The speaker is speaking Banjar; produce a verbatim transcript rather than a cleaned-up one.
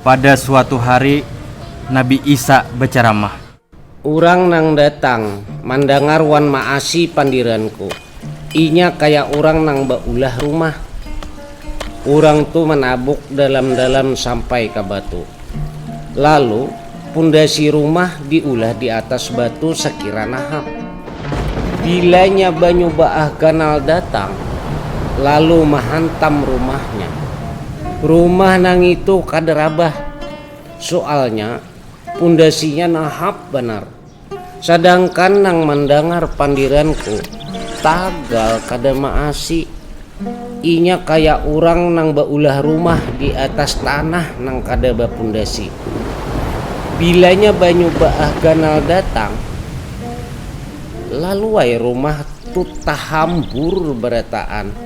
Pada suatu hari, Nabi Isa bacaramah. Urang nang datang mandangar wan maasi pandiranku, inya kaya urang nang baulah rumah. Urang tu manabuk dalam-dalam sampai ka batu. Lalu, pundasi rumah diulah di atas batu sakira nahap. Bilanya banyu baah ganal datang, lalu mahantam rumahnya. Rumah nangitu kada rabah, soalnya pundasinya nahap banar. Sadangkan nang mandangar pandiranku tagal kada maasi. Inya kaya urang nang baulah rumah di atas tanah nang kada bapundasi. Bilanya banyu baah ganal datang, lalu ai rumah tu tahambur barataan.